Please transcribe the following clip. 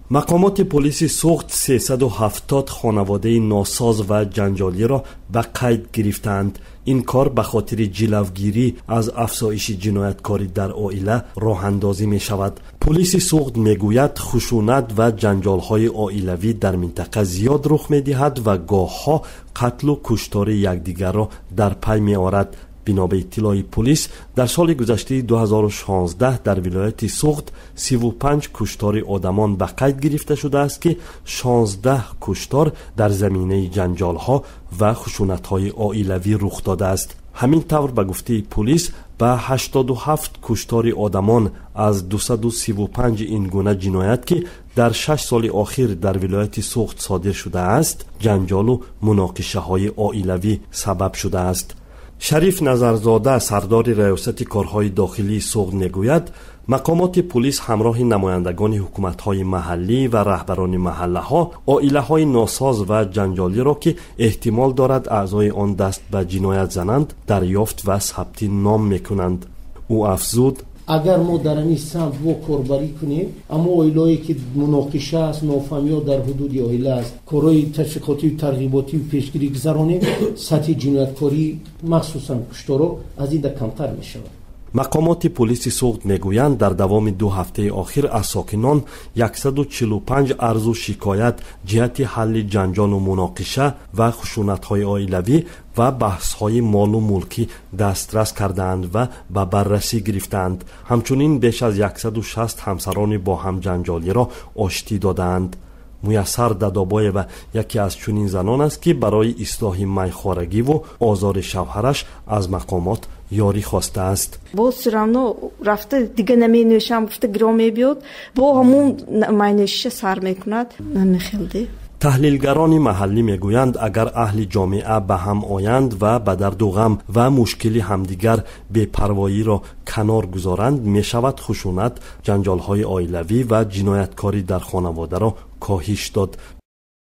Мақомоти полиси Суғд 370 хонаводаи носоз ва ҷанҷолиро ба қайд гирифтаанд. Ин кор ба хотири ҷилавгирӣ аз афзоиши ҷинояткорӣ дар оила роҳандозӣ мешавад. Полиси Суғд мегӯяд, хушунат ва ҷанҷолҳои оилавӣ дар минтақа зиёд рух медиҳад ва гоҳҳо қатлу куштори якдигарро дар пай меорад. Бино ба иттилои полис, дар соли гузаштаи 2016 дар вилояти Суғд 35 куштори одамон ба қайд гирифта шудааст, ки 16 куштор дар заминаи ҷанҷолҳо ва хушунатҳои оилавӣ рух додааст. Ҳамин тавр, ба гуфтаи полис, ба 87 куштори одамон аз 235 ин гуна ҷиноят, ки дар 6 соли охир дар вилояти Суғд содир шудааст, ҷанҷолу муноқишаҳои оилавӣ сабаб шудааст. Шариф Назарзода, сардори раёсати корҳои дохилии Суғд, мегӯяд, мақомоти полис ҳамроҳи намояндагони ҳукуматҳои маҳаллӣ ва раҳбарони маҳаллаҳо оилаҳои носоз ва ҷанҷолиро, ки эҳтимол дорад аъзои он даст ба ҷиноят зананд, дарёфт ва сабти ном мекунанд. Ӯ афзуд: Агар мо дар ҳамин самт во корбарӣ кунем, аммо оилаое ки муноқиша аст, нофаҳмиҳо дар ҳудуди оила аст, корҳои ташвиқотию тарғиботию пешгирӣ гузаронем, сатҳи ҷинояткорӣ, махсусан кушторо, аз ин да камтар мешавад. Мақомоти полиси Суғд мегӯянд, дар давоми 2 ҳафтаи охир аз сокинон 145 арзу шикоят ҷиҳати ҳалли ҷанҷолу муноқиша ва хушунатҳои оилавӣ ва баҳсҳои молу мулкӣ дастрас кардаанд ва ба баррасӣ гирифтаанд. Ҳамчунин беш аз 160 ҳамсарони бо ҳам ҷанҷолиро оштӣ додаанд. Муяссар Дадобоева яке аз чунин занон аст, ки барои ислоҳи майхорагиву озори шавҳараш аз мақомот ёрӣ хостааст. Боз всё равно рафта дига наменӯшам гуфта гиро мебиёд, бо ҳамун майнӯшиша сар мекунад. Намехелде. Таҳлилгарони маҳаллӣ мегӯянд, агар аҳли ҷомеа ба ҳам оянд ва ба дарду ғам ва мушкили ҳамдигар бепарвоиро канор гузоранд, мешавад хушунат, ҷанҷолҳои оилавӣ ва ҷинояткорӣ дар хонаводаро коҳиш дод.